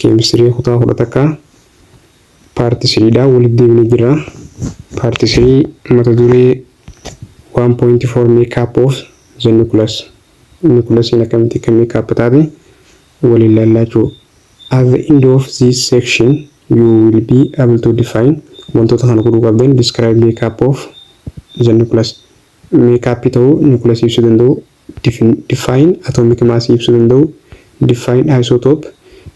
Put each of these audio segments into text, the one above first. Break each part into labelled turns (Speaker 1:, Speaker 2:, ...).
Speaker 1: Keemistirii kutaa 11 part threedha walitti deebinee jira. Part three mata duree 1.4, makeup of the nucleus. Nucleusiin akkamitti akka makeup taate waliin ilaallaa jechuudha. At the end of this section, you will be able to define, wantoota kana godhuu qabdan, describe makeup of the nucleus. Makeup ta'uu nucleus ibsuu danda'u, define atomic mass ibsuu danda'u, define isotope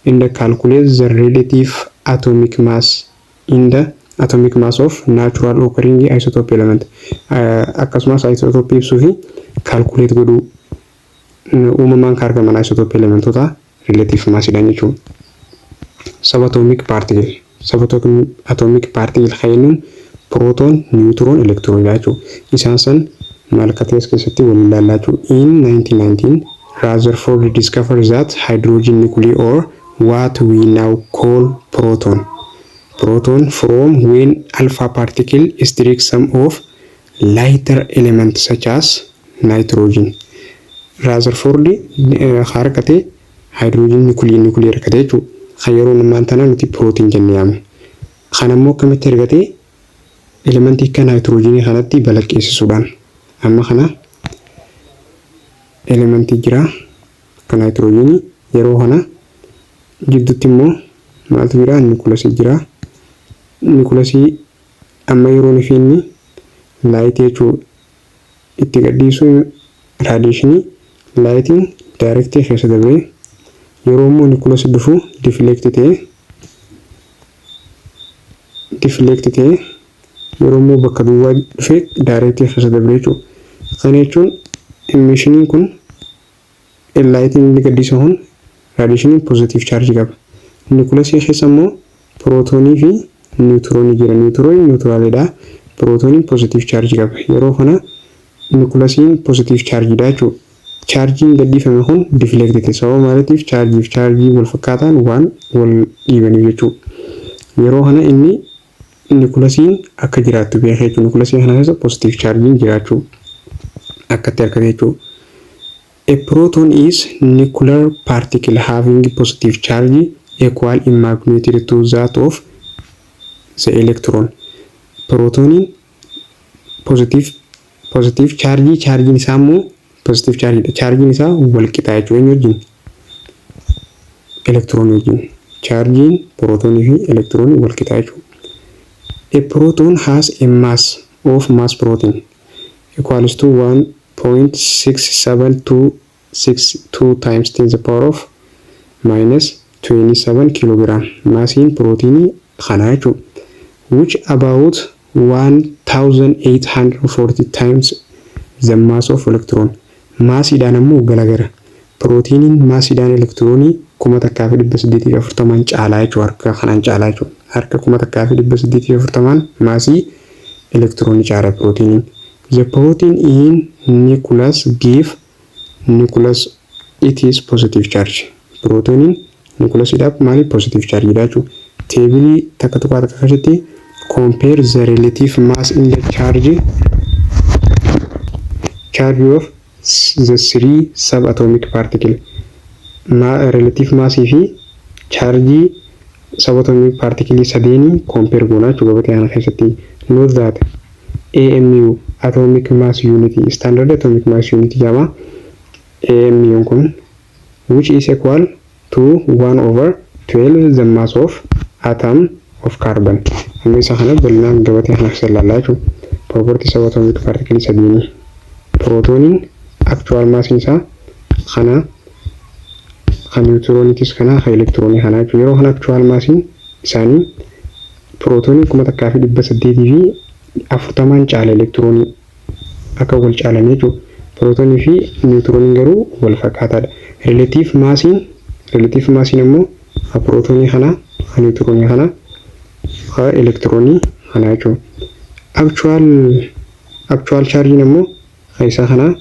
Speaker 1: and calculate the relative atomic mass in the atomic mass of natural occurring isotope element. Akkasumas isotope ibsuu fi calculate godhuu uumamaan kan argaman isotope elementoota relative massiidhaan jechuudha. Subatomic particle. Subatomic particle kan jennuun proton, neutron, electron jechuudha. Isaan san maal akka ta'e as keessatti waliin ilaallaa jechuudha. In 1919, Rutherford discovered that hydrogen nuclei, or what we now call proton. Proton form when alpha particle strikes some of lighter elements such as nitrogen. Rutherford harkate hydrogen nuclei argate jechuudha. Kan yeroo ammaan tana nuti proton jennee yaamnu. Kan ammoo akkamitti argate? Elementii akka naayitiroojiinii kanatti balaqqeessisuudhaan. Amma kana elementii jira akka naayitiroojiinii, yeroo kana jidduutti immoo maaltu jira? Nucleusii jira. Nucleusii amma yeroo fi inni lightii jechuudha itti gadhiisu, radiationii lightiin directii keessa dabree, yeroo immoo nucleusii dhufu deflect ta'ee, yeroo immoo bakka duwwaa dhufe directii keessa dabree jechuudha. Kana jechuun emissioniin kun, lightiin inni gadhiisu kun, radiationiin positive chargeii qaba. Nucleusii keessa immoo pirootoonii fi niwutiroonii jira. Niwutirooniin neutralidha. Pirootoniin positive chargeii qaba. Yeroo kana nucleusiin positive chargeiidha jechuudha. Chargeiin gadhiifame kun deflect ta'e. Sababa maaliitiif? Chargeii fi chargeii wal fakkaataan waan wal dhiibaniif jechuudha. Yeroo kana inni nucleusiin akka jiraattu beeka jechuudha. Nucleusii kana keessa positive chargeiin jiraachuu akkatti argate jechuudha. A proton is nuclear particle having positive charge equal in magnitude to that of the electron. Prootoniin positive chargeii, chargeiin isaa immoo positive chargeiidha. Chargeiin isaa wal qixa jechuudha. Eenyu wajjin? Elektiroonii wajjin. Chargeiin pirootonii fi elektiroonii wal qixa jechuudha. A proton has a mass of mass proton equals to 1.67262 times 10 the power of minus 27 kilogram. Massiin pirootinii kana jechuudha. Which about 1840 times the mass of electron. Massiidhaan ammoo garagara. Pirootiiniin massiidhaan elektiroonii 1840n caalaa jechuudha. Harka kanaan caalaa jechuudha. Harka 1840n massii elektiroonii caala pirootiiniin. The proton in nucleus give nucleus it is positive charge. Pirootoniin nucleusiidhaaf maali? Positive charge dha jechuudha. Tableii 1.1 keessatti compare the relative mass in the charge of the three subatomic particle. Relative massii fi chargeii subatomic particle sadeenii compare goonaa jechuudha gabatee kana keessatti. Note that AMU, atomic mass unit, standard atomic mass unit jedhama. AMU kun, which is equal to 1 over 12 the mass of atom of carbon. Amma isa kana bal'inaan gabatee kana keessa ilaallaa jechuudha. Property subatomic particle sadiini. Prootoniin actual massiin isaa kana, kan niwutirooniitis kana, kan elektiroonii kana jechuudha. Yeroo kana actual massiin isaanii pirootoniin 1840n caala elektiroonii, akka wal caalan jechuudha. Pirootonii fi niwutirooniin garuu wal fakkaataadha. Relative massiin immoo kan pirootonii kana, kan niwutiroonii kana, kan elektiroonii kana jechuudha. Actual chargeiin immoo kan isaa kana,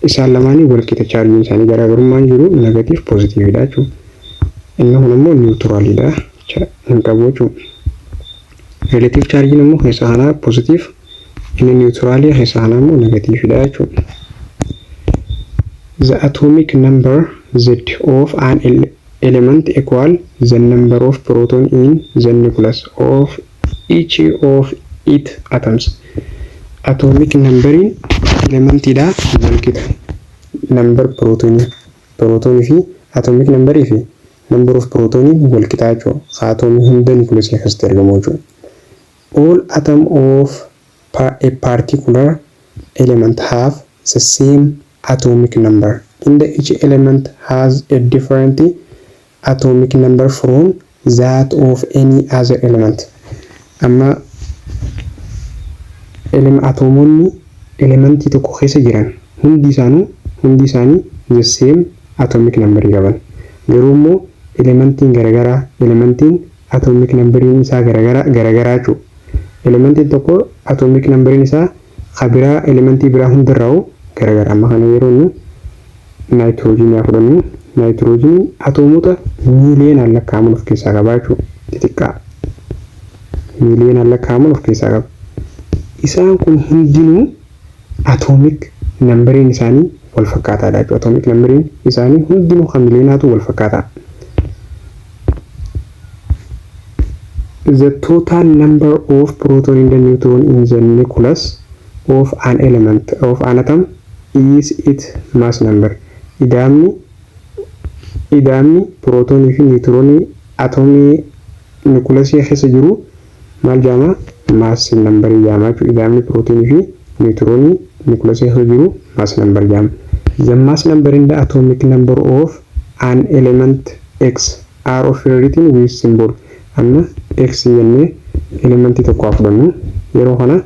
Speaker 1: isaan lamaanii wal qixa chargeiin isaanii, garaagarummaan jiru negative positiveidha jechuudha. Inni kun immoo neutralidha, hin qabu jechuudha. Relative chargeiin immoo kan isaa kanaa positive, inni neutralii, kan isaa kanaa immoo negativeidha jechuudha. The atomic number Z of an element equal the number of proton in the nucleus of each of its atoms. Atomic numberiin elementiidha wal qixa. Number protonii, protonii fi atomic numberii fi number of protonii wal qixa jechuudha. Atomii hunda nucleus keessatti argamu jechuudha. All atom of a particular element have the same atomic number. In the each element has a different atomic number from that of any other element. Amma atomoonni elementii tokko keessa jiran hundi isaanii the same atomic number qaban. Garuu immoo elementiin garagaraa, elementiin atomic numberiin isaa garagaraa garagaraa jechuudha. Elementiin tokko atomic numberiin isaa kabiraa elementii biraa hundarraa garagara. Amma kana yeroo inni naayitiroojiinii haa fudhannu, naayitiroojiiniin atoomota miiliyoonaan lakkaa'aman of keessaa qaba jechuudha. Xixiqqaa miiliyoonaan lakkaa'aman of keessaa qaba. Isaan kun hundinuu atomic numberiin isaanii wal fakkaataadha jechuudha. Atomic numberiin isaanii hundinuu kan miiliyonaatu wal fakkaataa. The total number of proton in the neutron in the nucleus of an element of an atom is its mass number. Ida'amni pirootonii fi niwutiroonii atomii nukulasii keessa jiru maal jedhama? Mass number jedhama jechuudha. Ida'amni pirootonii fi niwutiroonii nukulasii keessa jiru mass number jedhama. The mass number in the atomic number of an element X are often written with symbol. Amma X jennee elementii tokko haa fudhannu. Yeroo kana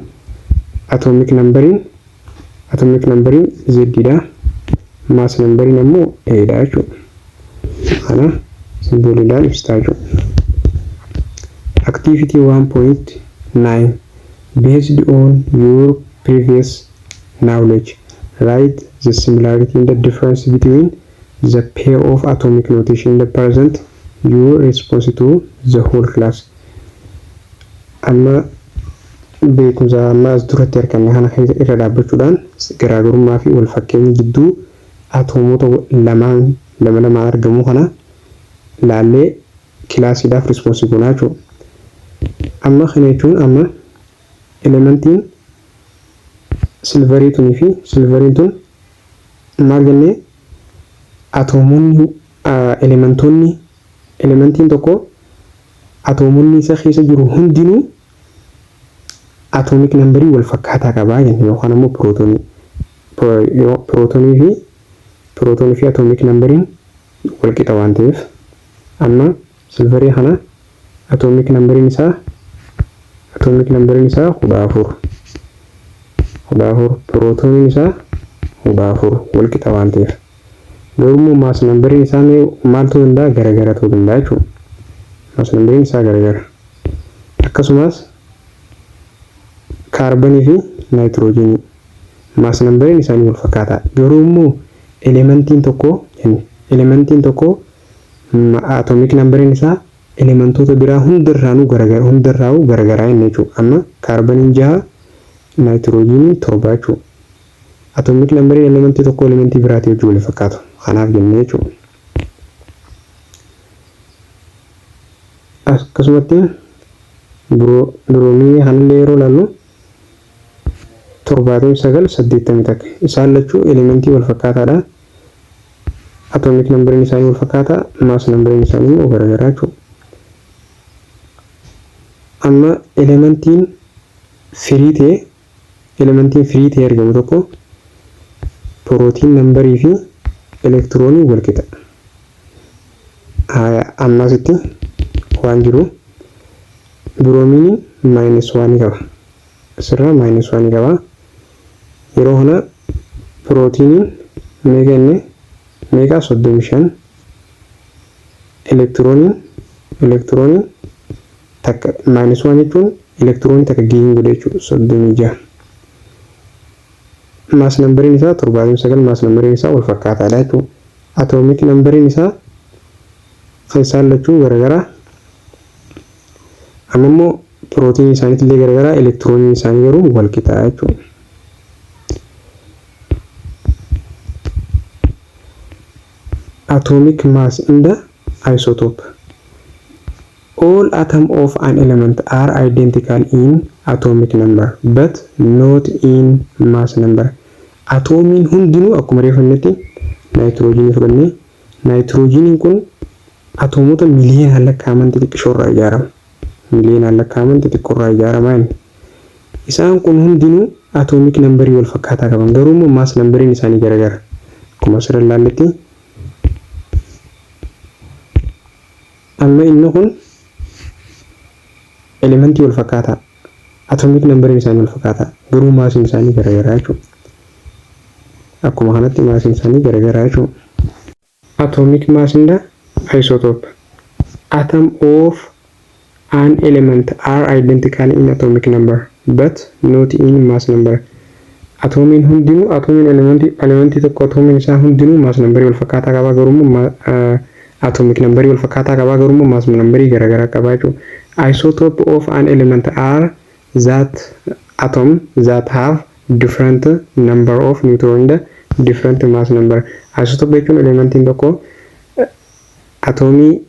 Speaker 1: atomic numberiin Z dha. Mass numberiin ammoo A dha jechuudha. Kana simboliidhaan ibsitaa jechuudha. Activity 1.9. Based on your previous knowledge, write the similarity and the difference between the pair of atomic notation in the present your response to the whole class. Amma beekumsa amma as duratti arganne kana irra dhaabbachuudhaan garaagarummaa fi wal fakkeenya gidduu atoomota lamaan lama lamaan argamu kana laallee kilaasiidhaaf response goonaa jechuudha. Amma kana jechuun amma elementiin silverii tunii fi silveriin tun maal jennee, atoomonni elementoonni elementiin tokko atoomonni isa keessa jiru hundinuu atomic numberii wal fakkaataa qabaa jenne, yookaan ammoo pirootonii fi atomic numberiin wal qixa waan ta'eef, amma silverii kana atomic numberiin isaa 14, 14, pirootoniin isaa 14, wal qixa waan ta'eef. Garuu immoo mass numberiin isaa maal ta'uu danda'a? Garagara ta'uu danda'a jechuudha. Mass numberiin isaa garagara. Akkasumas kaarbanii fi naayitiroojiinii mass numberiin isaanii wal fakkaataa, garuu immoo elementiin tokko atomic numberiin isaa elementoota biraa hundarraanuu garagara, hundarraa'uu garagaraa inni jechuudha. Amma kaarbaniin 6, naayitiroojiiniin 7 jechuudha. Atomic numberiin elementii tokko elementii biraatii wajjin wal fakkaatu. Kanaaf jennee jechuudha. Akkasumatti biroominii kanallee yeroo ilaallu 79, 81, isaan lachuu elementii wal fakkaataadha. Atomic numberiin isaanii wal fakkaataa, mass numberiin isaanii immoo garagaraa jechuudha. Amma elementiin free ta'e argamu tokko proton numberii fi elektiroonii wal qixa. Ammasitti waan jiru biroomiiniin minus oneii qaba. Asirraa minus oneii qaba. Yeroo kana pirootiniin meeqa inni? Meeqa? 35. Elektirooniin takka, minus one jechuun elektiroonii takka gain godhe jechuudha, 36. Mass numberiin isaa 79, mass numberiin isaa wal fakkaataadha jechuudha. Atomic numberiin isaa kan isaan lachuu garagaraa. Amma immoo pirootinii isaaniitillee garagaraa, elektirooniin isaanii garuu wal qixaa jechuudha. Atomic mass and the Isotope. All atom of an element are identical in atomic number but not in mass number. Atoomiin hundinuu, akkuma reeffannetti naayitiroojiinii fudhannee, naayitiroojiiniin kun atoomota miliyoonaan lakkaa'aman xixiqqishoo irraa ijaarama. Miliyoonaan lakkaa'aman xixiqqoo irraa ijaarama inni. Isaan kun hundinuu atomic numberii wal fakkaataa qaban, garuu immoo mass numberiin isaanii garagara. Akkuma asirra ilaalletti, amma inni kun elementii wal fakkaataa, atomic numberiin isaanii wal fakkaataa, garuu massiin isaanii garagaraa jechuudha. Akkuma kanatti massiin isaanii garagaraa jechuudha. Atomic mass and isotope. Atom of an element are identical in atomic number but not in mass number. Atoomiin hundinuu, atoomiin elementii tokko, atoomiin isaa hundinuu mass numberii wal fakkaataa qaba, garuu atomic numberii wal fakkaataa qaba, garuu mass numberii garaagaraa qaba jechuudha. Isotope of an element are that atom that have different number of neutron and different mass number. Isotope jechuun elementiin tokko atoomii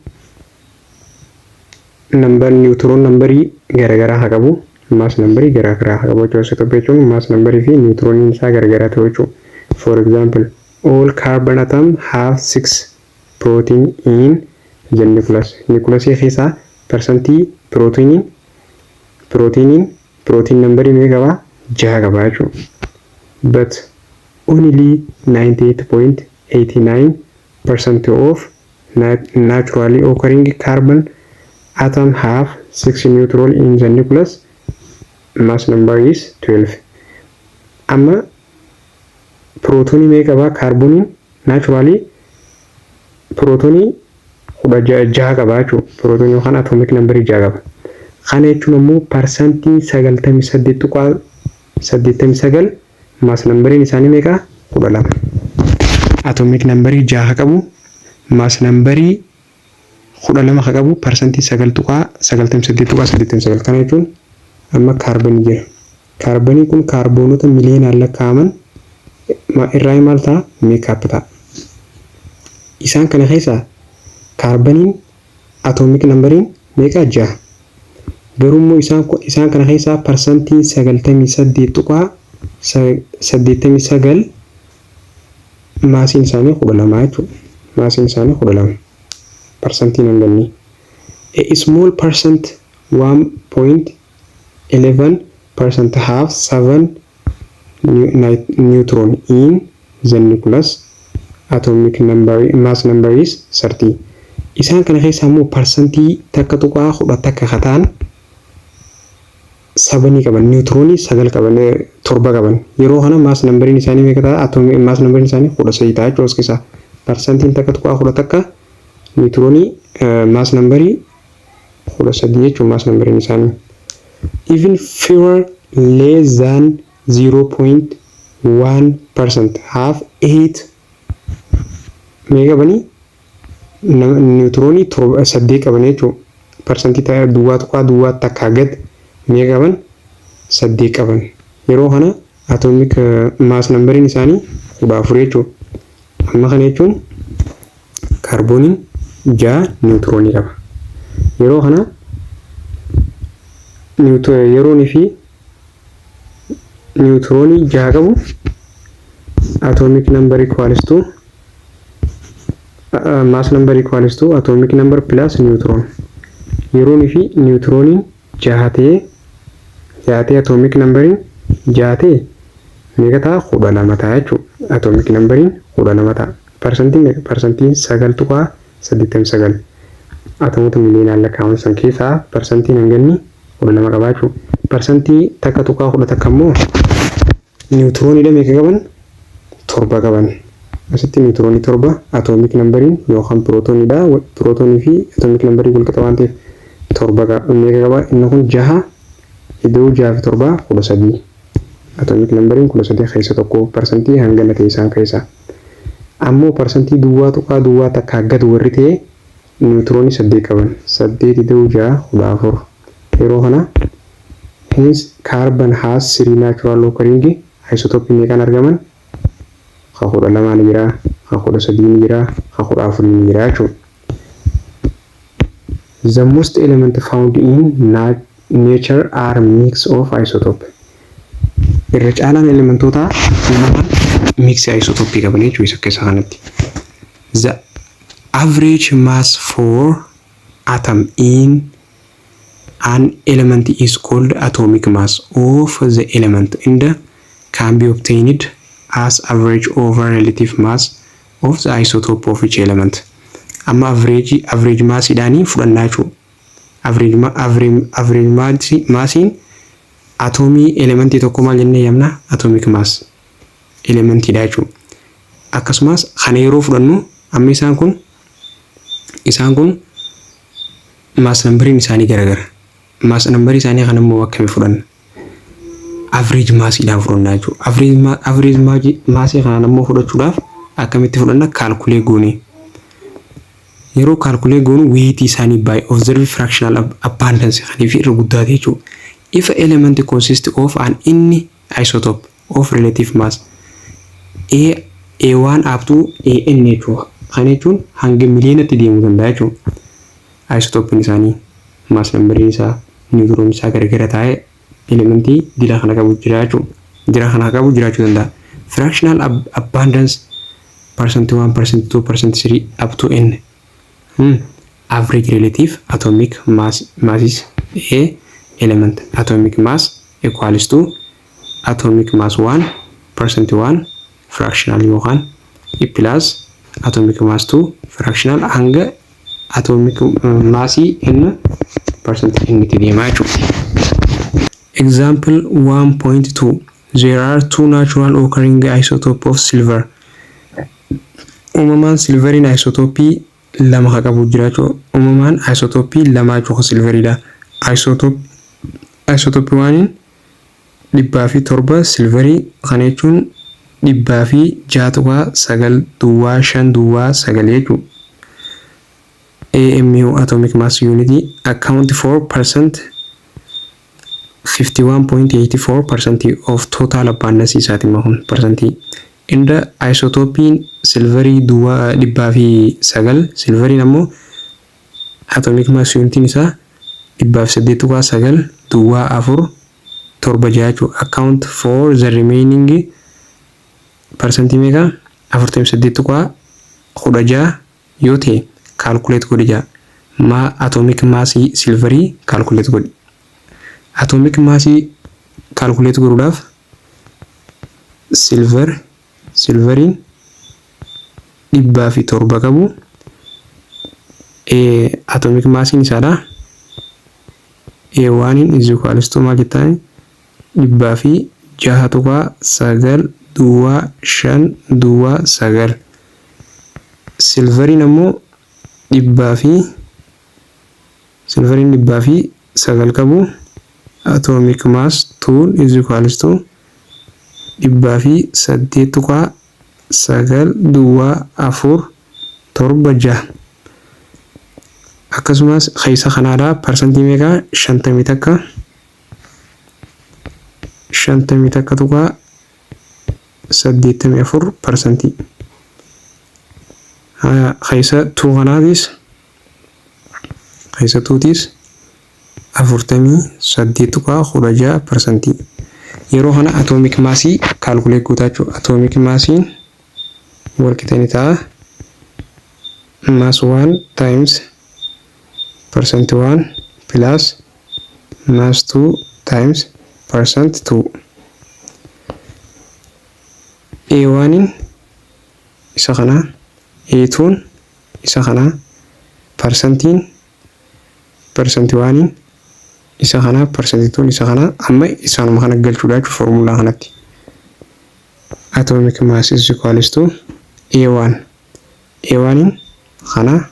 Speaker 1: number, neutron numberii garaagaraa haa qabu, mass numberii garaagaraa haa qabu jechuudha. Isotope jechuun mass numberii fi neutroniin isaa garaagaraa ta'u jechuudha. For example, all carbon atom have six proton in the nucleus. Nucleusii keessaa parsantii pirootiniin proton numberii meeqa qabaa? Jaha qabaa jechuudha. But only 98.89% of naturally occurring carbon atom have 6 neutron in the nucleus. Mass number is 12. Amma pirootonii meeqa qabaa kaarbooniin? Naturally pirootonii 16 qabaa jechuudha. Pirootonii yookaan atomic numberii 6 qaba. Kana jechuun ammoo 98.89% mass numberiin isaanii meeqa? 12. Atomic numberii 6 qabu, mass numberii 12 ka qabu, 9.98.89%. Kana jechuun amma kaarbanii jira. Kaarbanii kun kaarboonota miliyoonaan lakkaa'aman irraa maal ta'a? Make up ta'a. Isaan kana keessaa kaarbaniin atomic numberiin meeqa? Jaha. Garuu immoo isaan kana keessaa 98.89% massiin isaanii 12 jechuudha. Massiin isaanii 12. Parsantiin hanganni. A small percent, 1.11%, have 7 neutron in the nucleus. Atomic number, mass number is 30. Isaan kana keessaa immoo 1.11% kataan sevenii qaban, niwutiroonii sagal qaban, torba qaban. Yeroo kana mass numberiin isaanii meeqa ta'a? Atoomii mass numberiin isaanii 13 ta'a jechuudha. As keessaa 1.11% niwutiroonii mass numberii 13 jechuun mass numberiin isaanii. Even fewer, less than 0.1%, have 8. Meeqa qabanii? Niwutiroonii saddeet qaban jechuudha. 0.01% gad meeqa qaban? Saddeet qaban. Yeroo kana atomic mass numberiin isaanii 14 jechuudha. Amma kana jechuun kaarbooniin ja'a niwutiroonii qaba. Yeroo kana yeroonii fi niwutiroonii ja'a qabu, atomic number equals to mass number equals to atomic number plus neutron. Yeroonii fi niwutirooniin jaha ta'ee atomic numberiin jaha ta'e meeqa ta'a? 12 ta'a jechuudha. Atomic numberiin 12 ta'a. Parsantiin meeqa? 9.89%. Atoomota miliyoonaan lakkaa'aman san keessaa parsantiin hanganni 12 qabaa jechuudha. 1.11% immoo niwutirooniidha. Meeqa qaban? Torba qaban. Asitti niwutiroonii torba, atomic numberiin yookaan pirootooniidha. Pirootoonii fi atomic numberii wal qixa waan ta'eef torba meeqa qaba? Inni kun jaha iddoo jaha fi torba 13. Atomic numberiin 13 keessa tokko parsantii hangana ta'e isaan keessaa. Ammoo 0.01% gad warri ta'e niwutiroonii saddeet qaban. Saddeet iddoo jaha 14. Yeroo kana hence carbon has three natural occurring isotope. Meeqaan argaman? Ka 12 ni jira, ka 13 ni jira, ka 14 ni jira jechuudha. The most element found in nature are mix of isotope. Irra caalaan elementoota uumamaan mix isotopii qaban jechuudha isa keessa kanatti. The average mass for atom in an element is called atomic mass of the element and can be obtained as average over relative mass of the isotope of each element. Amma average massiidhaanii fudhannaa jechuudha. Average massiin atoomii elementii tokko maal jennee yaamna? Atomic mass elementiidha jechuudha. Akkasumas kana yeroo fudhannu, amma isaan kun mass numberiin isaanii garagara. Mass numberii isaanii kana immoo akkamii fudhanna? Average massiidhaan fudhanna jechuudha. Average massii kanaan immoo fudhachuudhaaf akkamitti fudhanna? Calculate goone. Yeroo calculate goonu, weightii isaanii by observe fractional abundance kanii fi irra guddaate jechuudha. If element consists of an n isotope of relative mass A A1 up to AN jechuudha. Kana jechuun hanga miliyoonatti deemuu danda'a jechuudha. Isotopiin isaanii, mass numberiin isaa, neutron isaa garagara taa'ee elementii dila kana qabu jira jechuudha. Jira kana qabu jiraachuu danda'a. Fractional abundance %1, %2, %3 up to n. Average relative atomic mass is A element atomic mass equals to atomic mass 1 %1 fractional yookaan plus atomic mass 2 fractional hanga atomic massii n percent n itti deemaa jechuudha. Example 1.2. There are two natural occurring isotope of silver. Uumamaan silveriin isotopii lama kan qabu jira jechuudha. Uumamaan isotopii lama jechuudha silveriidha. Isotopii oneiin 107 silverii, kana jechuun 106.9 duwwaa 5 duwwaa 9 jechuudha. AMU, atomic mass unit, account for 51.84% of total abundance isaati kun percentii. Inda isotopiin silverii duwwaa 109, silveriin ammoo atomic mass unitiin isaa 108.9 duwwaa 4 7 6 jechuudha. Account for the remaining percentii meeqa? 48.16 yoo ta'e, calculate godhi jaa. Ma atomic massii silverii calculate godhi. Atomic massii calculate godhuudhaaf silveriin 107 qabu, atomic massiin isaadha. A oneiin is equals to maal jettaan? 106.9 duwwaa 5 duwwaa 9. Silveriin ammoo dhibbaa fi silveriin 109 qabu, atomic mass two is equals to 108.9 duwwaa 4 7 6. Akkasumas keessa kanaadha parsantii meeqa? 51, 51.84%. Keessa two kanaatis, keessa twotis 48.16%. Yeroo kana atomic massii calculate gootaa jechuudha. Atomic massiin walqixa ni ta'a mass 1 times percent 1 plus mass 2 times percent 2. A1 isa kana, A2 isa kana, percentiin percent 1 isa kana, percent 2 isa kana. Amma isaanuma kana galchuudha jechuudha formulaa kanatti. Atomic mass is equals to A1, A1 kana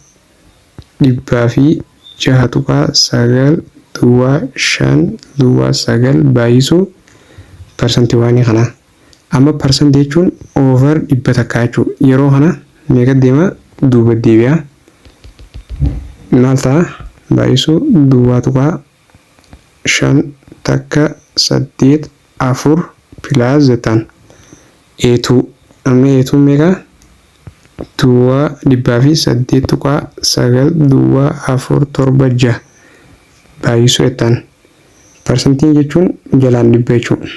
Speaker 1: 106.9 duwwaa 5 duwwaa 9 baay'isuu percentii oneii kana. Amma percentii jechuun over 100 jechuudha. Yeroo kana meeqa deema? Duuba deebi'a. Maal ta'a? Baay'isuu 0.5184 plus jettaan. A2, amma A2 meeqa? Duwwaa 108.90476 baay'isuu jettaan. Parsantiin jechuun jalaan dhibba jechuudha.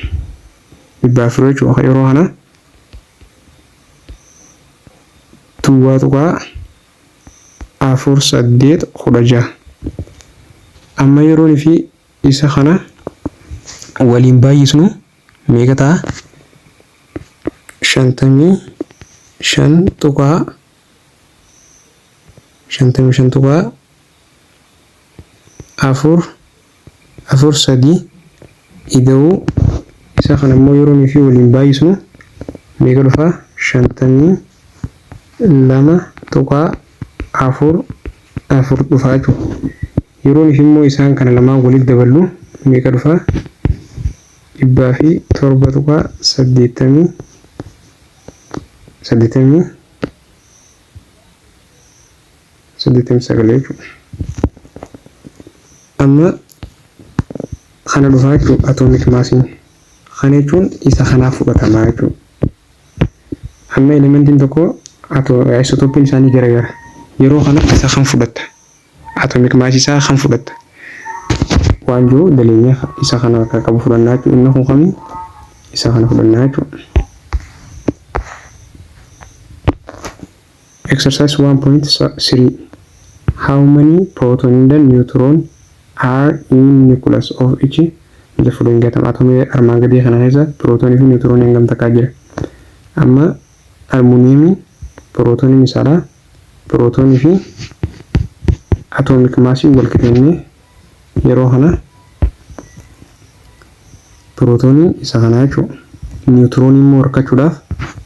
Speaker 1: 400 jechuudha. Yeroo kana 0.4816. Amma yeroon fi isa kana waliin baay'isnu meeqa ta'a? 55.55.443 ida'uu isa kana immoo yeroo fi waliin baay'isnu meeqa dhufa? 52.44 dhufa jechuudha. Yeroo fi immoo isaan kana lamaan walitti daballu meeqa dhufa? 107.89 jechuudha. Amma kana dhufaa jechuudha atomic massiin. Kana jechuun isa kanaaf fudhatamaa jechuudha. Amma elementiin tokko isotopiin isaanii garagara. Yeroo kana isa kan fudhatta? Atomic massii isaa kan fudhatta? Waan jiru daleenya isa kana akka qabu fudhannaa jechuudha. Inni kun kamii? Isa kana fudhannaa jechuudha. Exercise 1.3. How many proton and neutron are in nucleus of each the following atom? Atomii armaan gadii kana keessa pirootonii fi niwutiroonii hangam takkaa jira? Amma almuuniyeemiin pirootoniin isaadha. Pirootonii fi atomic massii wal qixeennee yeroo kana pirootoniin isa kana jechuudha. Niwutiroonii immoo argachuudhaaf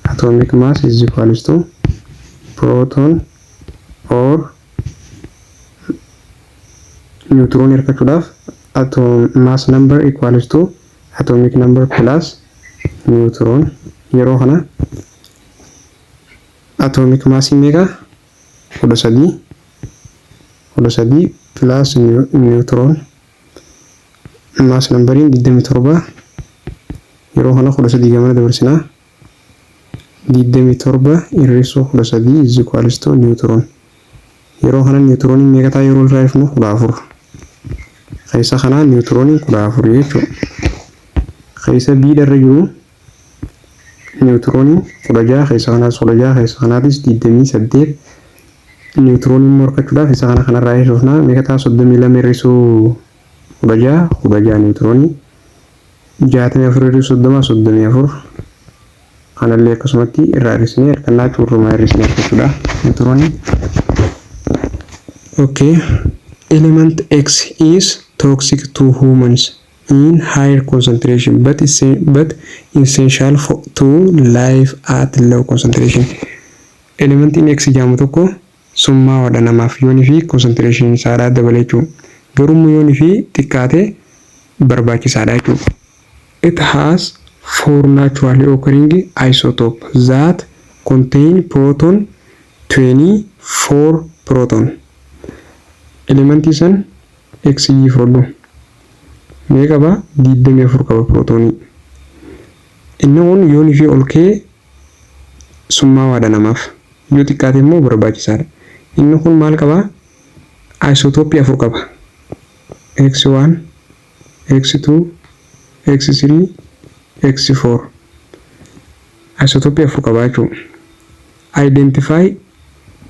Speaker 1: atomic mass is equals to proton or niwutiroonii argachuudhaaf atom mass number equals to atomic number plus neutron. Yeroo kana atomic mass meeqa? 13. 13 plus neutron mass numberiin 27. Yeroo kana 13 gamana dabarsinaa. 27 hir'isuu 13 is equals to neutron. Yeroo kana niwutirooniin meeqa ta'a yeroo irraa ifnu? 14. Keessa kanaa niwutirooniin 14 jechuudha. Keessa biidha irra jiru niwutirooniin 16, keessa kanaas 16, keessa kanaatis 28. Niwutirooniin immoo argachuudhaaf isa kana kanarraa hir'ifnaa. Meeqa ta'a? 32 hir'isuu 16, 16 niwutiroonii. 64 hir'isuu 30, 34. Kanallee akkasumatti irraa hir'isnee harkannaa cuurrumaa hir'isnee argachuudha niwutiroonii. Okay. Element X is toxic to humans in higher concentration but essential to life at low concentration. Elementiin X jedhamu tokko summaawaadha namaaf yoonii fi concentration isaadhaa dabale jechuudha. Garuu yoonii fi xiqqaate barbaachisaadha jechuudha. It has four naturally occurring isotope that contain proton 24 proton. Elementii san X fudhadhu. Mee qaba? 24 qaba pirootoonii. Inni kun yoonii fi ol ka'ee summaawaadha namaaf. Yoo xiqqaate immoo barbaachisaadha. Inni kun maal qabaa? Isotopii afur qaba. X1, X2, X3, X4. Isotopii afur qaba jechuudha. Identify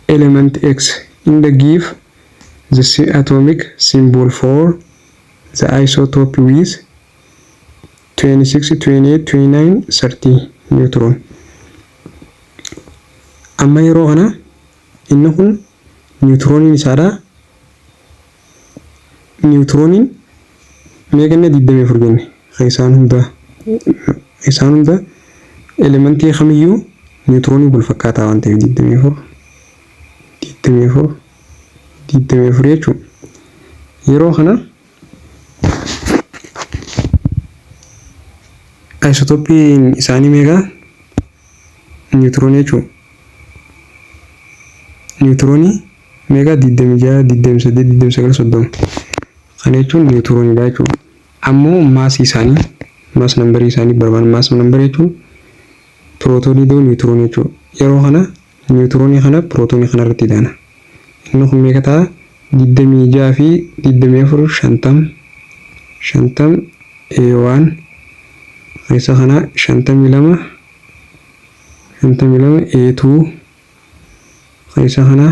Speaker 1: element X in the give the atomic symbol for the isotope with 26, 28, 29, 30 neutron. Amma yeroo kana inni kun niwutirooniin isaadha. Niwutirooniin meeqa inni? 24 jenne. Isaan hunda elementii kamiyyuu niwutiroonii wal fakkaataa waan ta'eef 24, 24, 24 jechuudha. Yeroo kana isotoppiin isaanii meeqa? Niwutiroonii jechuudha. Niwutiroonii meeqa? 26, 28, 29, 30. Kana jechuun niwutirooniidha jechuudha. Ammoo maasii isaanii, mass numberii isaanii barbaanna. Mass numberii jechuun pirootoonii ta'uu niwutiroonii jechuudha. Yeroo kana Niwutiroonii kana pirootoonii kana irratti idaana. Inni kun meeqa ta'a? 26 fi 24, 50, 50 A1. Isa kana 52, 52 A2. Isa kana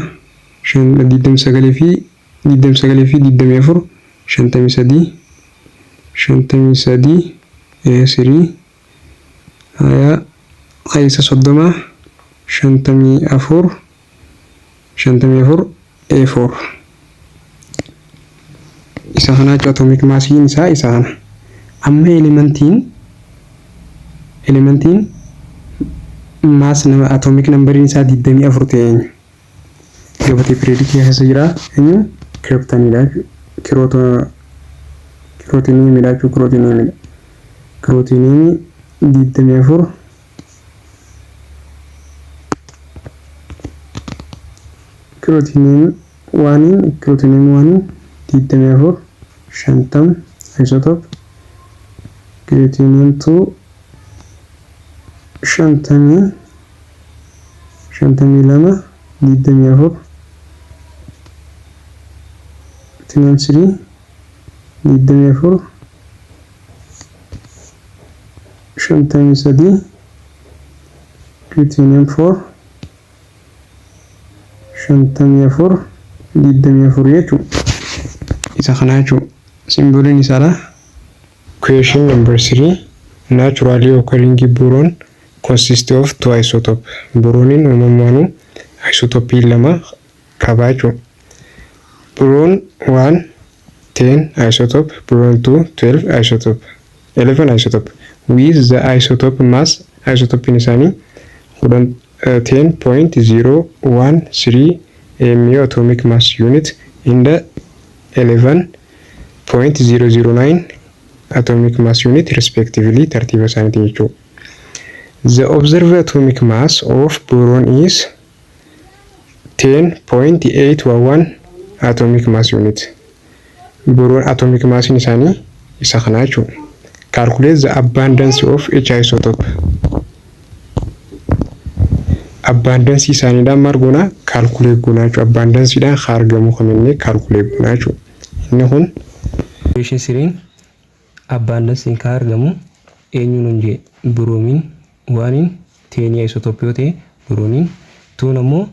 Speaker 1: 29 fi 29 fi 24, 53, 53 A3. Haya, isa 30, 54, 54 A4. Isa kana jechuun atomic massiin isaa isa kana. Amma elementiin mass nama atomic numberiin isaa 24 ta'e eenyu? Gabatee periodicii keessa jira. Eenyu? Kryptoniidha. Kryptoniumidha jechuudha. Kryptoniumidha. Kryptoniumii 24, kryptonium oneiin, kryptonium oneiin 24, 50 isotope, kryptonium 2 50, 52, 24, kryptonium 3 24, 53, kryptonium 4 54, 24 jechuudha. Isa kana jechuudha. Symboliin isaadha. Question number 3. Naturally occurring boron consists of two isotope. Boroniin uumamaanuu isotopii lama qaba jechuudha. Boron 1, 10 isotope, boron 2, 12 isotope, 11 isotope with the isotope mass, isotopiin isaanii 10, 10.013 amu atomic mass unit in the 11.009 atomic mass unit respectively, tartiiba isaaniitiin jechuudha. The observed atomic mass of boron is 10.811 atomic mass unit. Boron atomic massiin isaanii isa kana jechuudha. Calculate the abundance of each isotope. Abundance isaaniidhaan maal goona? Calculate goona jechuudha. Abundanceedhaan haa argamu kaminnee calculate goona jechuudha. Inni kun
Speaker 2: Question threeiin abundanceiin kan argamu eenyuun hin jee? Bromine oneiin 10 isotopii yoo ta'e, bromine twon ammoo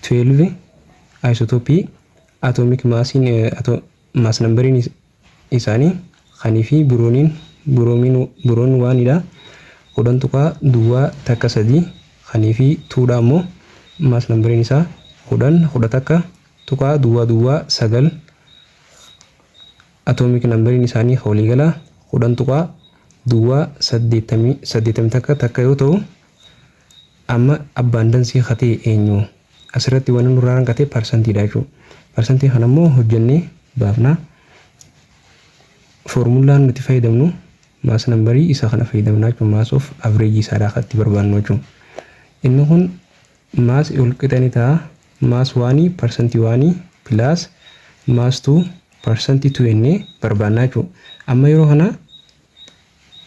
Speaker 2: 12 isotopii, atomic massiin, mass numberiin isaanii kanii fi bromine boron oneidha 10.013, kanii fi twodha ammoo mass numberiin isaa 11.009. Atomic numberiin isaanii waliigala 10.081 yoo ta'u, amma abundanceii katee eenyu? Asirratti wanni nurraa hanqate parsantiidha jechuudha. Parsantii kana immoo hojjennee baafna. Foormulaan nuti fayyadamnu mass numberii isa kana fayyadamna jechuudha. Mass of averageii isaadhaa kan itti barbaannu jechuudha. Inni kun mass ol qixa ni ta'a mass oneii parsantii oneii plus mass two parsantii two jennee barbaannaa jechuudha. Amma yeroo kana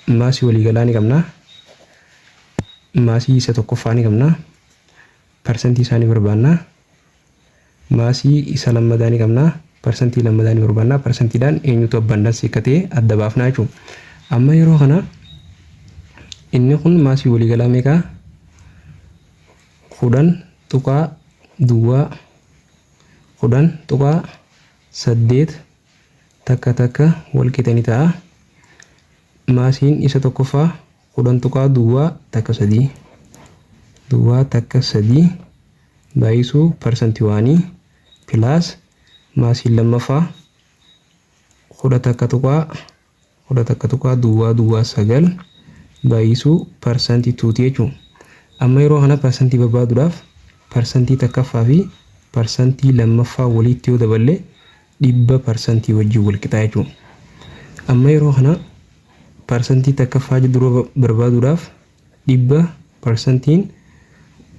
Speaker 2: massii waliigalaa ni qabna. Massii isa tokkoffaa ni qabna. Parsantii isaa ni barbaanna. Massii isa lammataa ni qabna. Parsantii lammataa ni barbaanna. Parsantiidhaan eenyutu abundanceii akka ta'e adda baafna jechuudha. Amma yeroo kana inni kun massii waliigalaa meeqaa? 10 tuqaa duwwaa 10.811 wal qixa ni ta'a. Massiin isa tokkoffaa 10.013, 0.13 baay'isuu parsantii oneii plus massiin lammaffaa 11.009 baay'isuu parsantii twoti jechuudha. Amma yeroo kana parsantii barbaaduudhaaf parsantii takkaffaa fi parsantii lammaffaa walitti yoo daballe 100% wajjin wal qixaa jechuudha. Amma yeroo kana parsantii takkaffaa dura barbaaduudhaaf 100%iin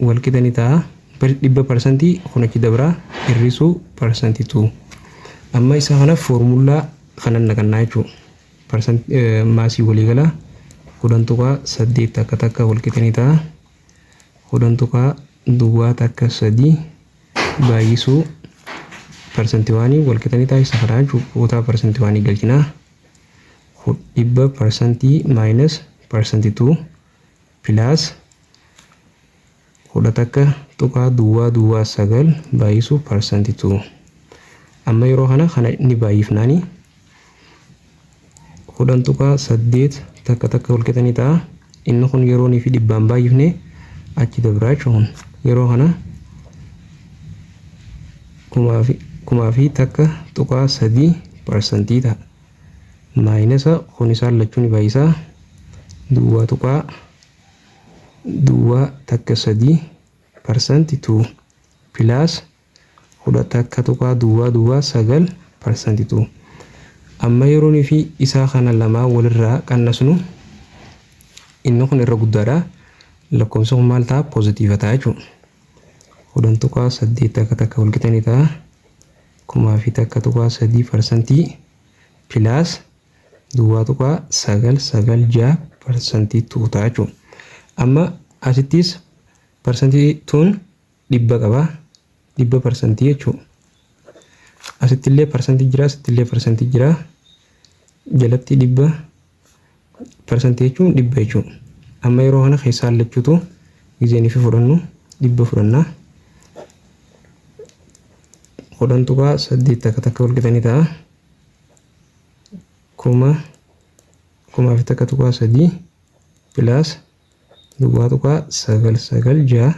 Speaker 2: wal qixa ni ta'a. 100% kun achi dabraa hir'isuu parsantii two. Amma isa kana foormulaa kanan naqannaa jechuudha. Massii waliigalaa 10.811 wal qixa ni ta'a. 10 tuqaa Duwwaa takka sadii baay'isuu percent one walqixanii taasisa kanaa jechuudha. Kutaa percent one galchinaa. 100 percentii minus percent two plus 11.009 baay'isuu percent two. Amma yeroo kana kana ni baay'ifnaani. 10.811 walqixanii ta'a. Inni kun yeroo fi dhibbaan baay'ifne achi dabraa jechuun yeroo kana 1001.3 percentii ta'a. Minusa kun isaan lachuu ni baay'isaa, 0.013 percent two plus 11.009 percent two. Amma yeroo fi isaa kana lamaa walirraa qannasnu, inni kun irra guddaadha. Lakkoofsi kun maal ta'a? Positive ta'a jechuudha. 10.811 walqixanii ta'a. 1001.3 percentii plus 0.996 percentii two ta'a jechuudha. Amma asittis percentii twon dhibba qaba. 100 percentii jechuudha. Asitti illee percentii jira, asitti illee percentii jira. Jalatti 100 percentii jechuun dhibba jechuudha. Amma yeroo kana keessaa lachuutu gizeenii fi fudhannu dhibba fudhannaa. 10.811 walqixanii ta'a. 1001.3 plus 0.996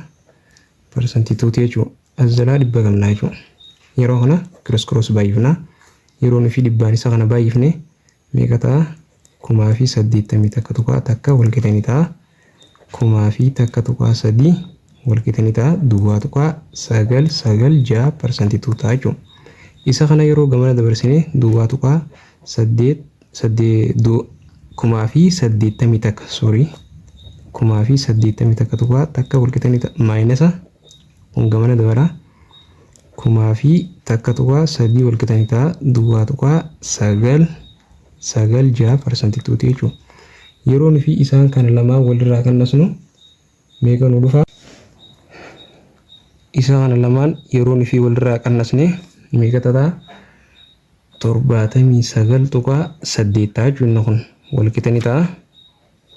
Speaker 2: percentii twoti jechuudha. As jalaa dhibba qabnaa jechuudha. Yeroo kana cross cross baay'ifnaa. Yeroo nufi dhibbaan isa kana baay'ifne meeqa ta'a? 1081.1 walqixanii ta'a. 1001.3 walqixanii ta'a. 0.996 percentii two ta'a jechuudha. Isa kana yeroo gamana dabarsine 0.88 1081, sorry, 1081.1 walqixanii ta'a. Minusa kun gamana dabalaa, 1001.3 walqixanii ta'a. 0.996 percentii twoti jechuudha. Yeroo nufi isaan kana lamaan walirraa qannasnu meeqa nu dhufa? Isa kana lamaan yeroo nufi walirraa qannasne meeqa ta'a? 79.8 ta'a jechuudha. Inni kun walqixanii ta'a.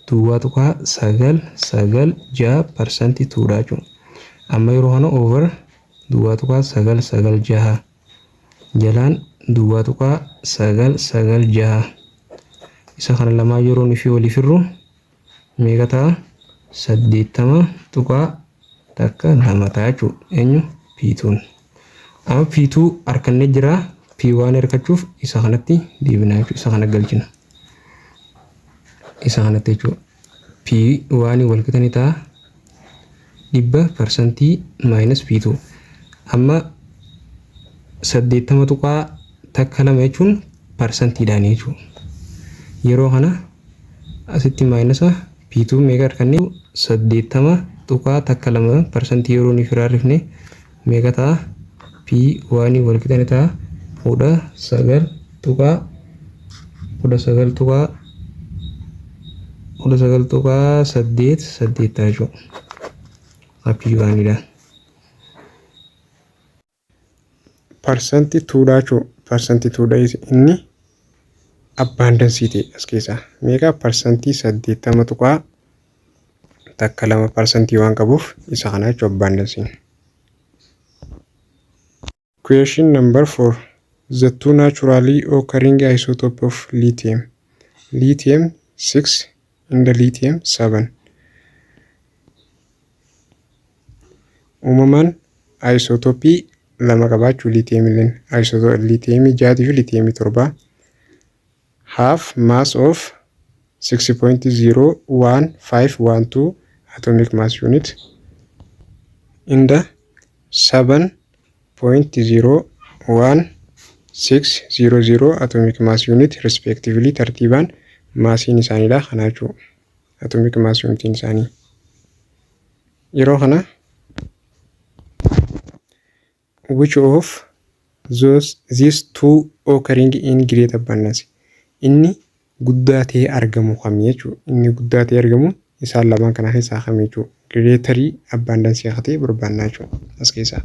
Speaker 2: 0.996 percentii twodha jechuudha. Amma yeroo kana over 0.996 jalaan 0.996, isa kana lamaan yeroo nufi waliif hirru meeqa ta'a? 80.12 ta'a jechuudha. Eenyu? P twon. Amma P two harkannee jira. P one harkachuuf isa kanatti deebinaa jechuudha. Isa kana galchina. Isa kanatti jechuudha. P one walqixanii ta'a. 100 percentii minus P two. Amma 80.12 jechuun percentiidhaan jechuudha. Yeroo kana asitti minusa P two meeqa harkannee? 80.12 percentii yeroo nuyi firaarrifne meeqa ta'a? P one walqixanii ta'a. Kudha sagal tuqaa kudha sagal tuqaa 19.88 ta'a jechuudha. P onedha.
Speaker 1: Percent twodha jechuudha. Percent twodha inni abundancii ta'e as keessaa. Meeqa? Percentii 80.12 percentii waan qabuuf isa kana jechuudha abundanciin. Question number 4. The two naturally occurring isotope of lithium. Lithium 6 and lithium 7. Uumamaan isotopii lama qabaachuu lithiumilleen, lithiumii jaatii fi lithiumii torbaa, have mass of 6.01512 atomic mass unit in the 7.01600 atomic mass unit respectively. Tartiibaan massiin isaaniidha kana jechuudha. Atomic mass unitiin isaanii. Yeroo kana which of those these two occurring in great abundance, inni guddaa ta'ee argamu kami jechuudha. Inni guddaa ta'ee argamu isaan lamaan kana keessaa kami jechuudha. Greater abundance akka ta'e barbaannaa jechuudha as keessaa.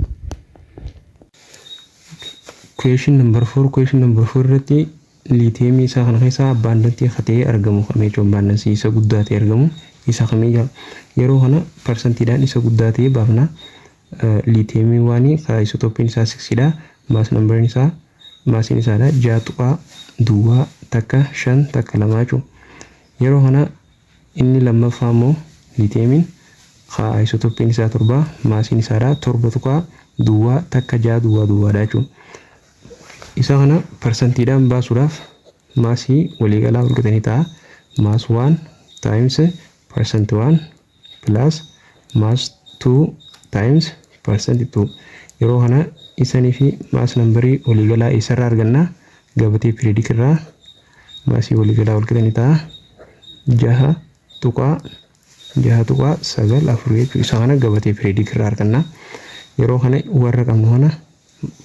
Speaker 2: Question number 4. Question number 4 irratti lithiumii isaa kana keessaa abundantii akka ta'e argamu kamii jechuun, abundanceii isa guddaa ta'e argamu isa kamii jira. Yeroo kana parsantiidhaan isa guddaa ta'e baafna. Lithiumii waanii isotopeiin isaa sixidha. Mass numberiin isaa, massiin isaadha, 6.01512 jechuudha. Yeroo kana inni lammaffaa immoo lithiumiin isotopeiin isaa 7, massiin isaadha 7.01600dha jechuudha. Isa kana parsantiidhaan baasuudhaaf massii waliigalaa walqixanii ta'a. Mass 1 times percent 1 plus mass 2 times percent 2. Yeroo kana isanii fi mass numberii waliigalaa isarraa arganna? Gabatee periodic irraa massii waliigalaa walqixanii ta'a. 6.6.94 jechuudha. Isa kana gabatee periodic irraa arganna. Yeroo kana warra qabnu kana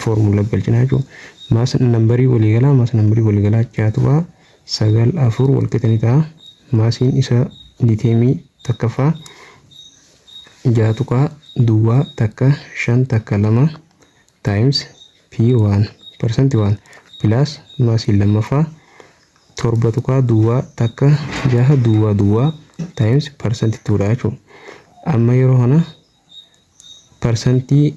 Speaker 2: foormula galchina jechuudha. Mass numberii waliigalaa, mass numberii waliigalaa 6.94 walqixanii ta'a. Massiin isa lithiumii takkaffaa 6.01512 times P1 percent 1 plus massiin lammaffaa 7.01600 times percent 2dha jechuudha. Amma yeroo kana parsantii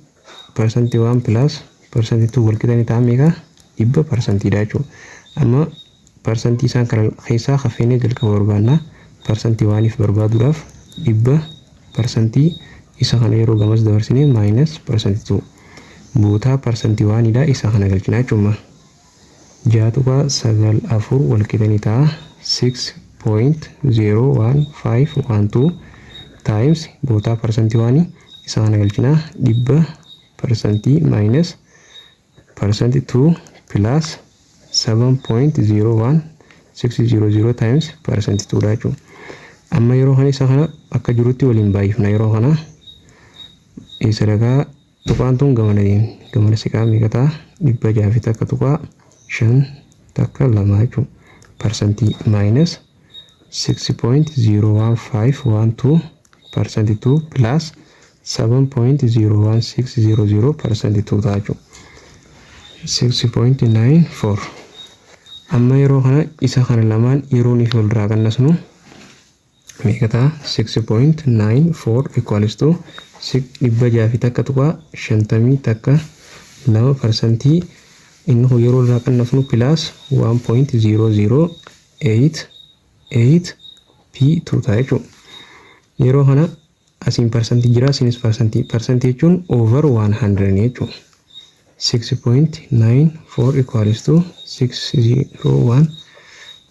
Speaker 2: percentii 1 plus percentii 2 walqixanii ta'a meeqa? 100 parsantiidha jechuudha. Amma parsantii isaan kana keessaa hafeenee jalqaba barbaanna. Parsantii oneiif barbaaduudhaaf 100 parsantii isa kana yeroo gamas dabarsine minus percentii 2, bootaa parsantii oneiidha isa kana galchina jechuudha. 6.94 walqixanii ta'a 6.01512 times bootaa parsantii oneii isa kana galchina, 100 parsantii minus percentii 2 plus 7.01600 times percentii 2 dha jechuudha. Amma yeroo kana isa kana akka jirutti waliin baay'ifna. Yeroo kana sadarkaa tuqaan tun gamana deemti. Gamana siqaa meeqa ta'a? 601.512 jechuudha. Parsantii minus 6.01512 percentii 2 plus 7.01600 percentii 2 ta'a jechuudha. 6.94. Amma yeroo kana isa kana lamaan yeroo nuyi walirraa qannasnu meeqa ta'a? 6.94 equals to 601.51 parsantii inni kun yeroo irraa qannasnu plus 1.0088 p2 ta'a jechuudha. Yeroo kana asiin parsantii jira, asiinis parsantii, parsantii jechuun over 100 jechuudha. 6.94 equals to 601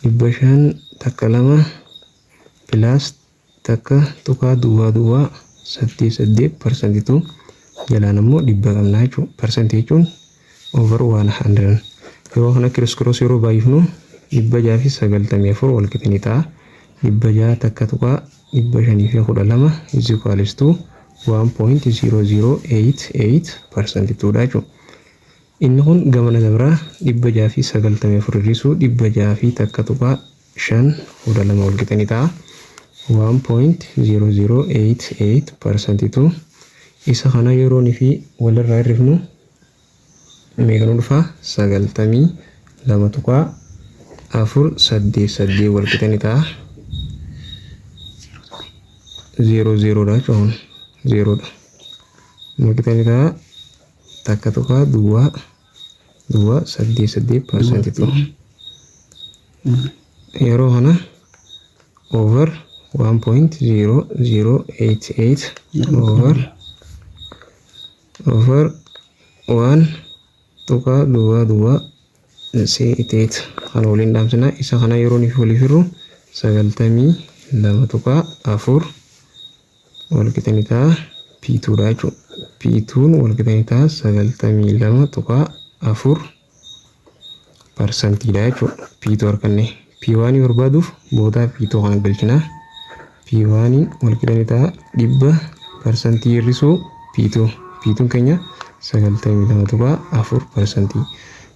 Speaker 2: 512 plus 1.0088 parsantiitu jalaan immoo 100 qabna jechuudha. Parsantii jechuun over 100. Yeroo kana criss cross yeroo baay'ifnu 694 wal qixanii ta'a. 601.512 is equals to 1.0088 parsantiituudha jechuudha. Inni kun gamana dabraa 694 hir'isuu 601.512 wal qixanii ta'a. 1.0088 parsantiitu isa kana yeroon fi walirraa hir'ifnu meeqa nu dhufa? 92.488 wal qixanii ta'a. Zeeroo zeeroodha jechuun zeeroodha. Wal qixanii ta'a 1.0088 parsantiitu. Yeroo kana over 1.0088 over 1 tuqaa duwwaa duwwaa 88 kana waliin dhaamsina. Isa kana yeroo nuuf waliif hirru 92.4 wal qixanii ta'a P2 dha jechuudha. P2 wal qixanii ta'a 92.4 parsantiidha jechuudha. P2 arganne. P1 barbaaduuf boodaa P2 kana galchina. P1 wal qixanii ta'a 100 parsantii hir'isuu P2. P2 keenya 92.4 parsantii.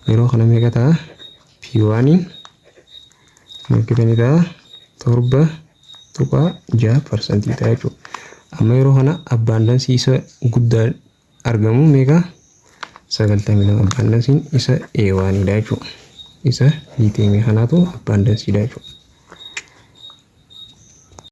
Speaker 2: Yeroo kana meeqa ta'a? P1 wal qixanii ta'a 7.6 parsantii ta'a jechuudha. Amma yeroo kana abundanceii isa guddaa argamu meeqa? 92 abundanceiin isa A oneiidha jechuudha. Isa lithiumii kanaatu abundanceiidha jechuudha.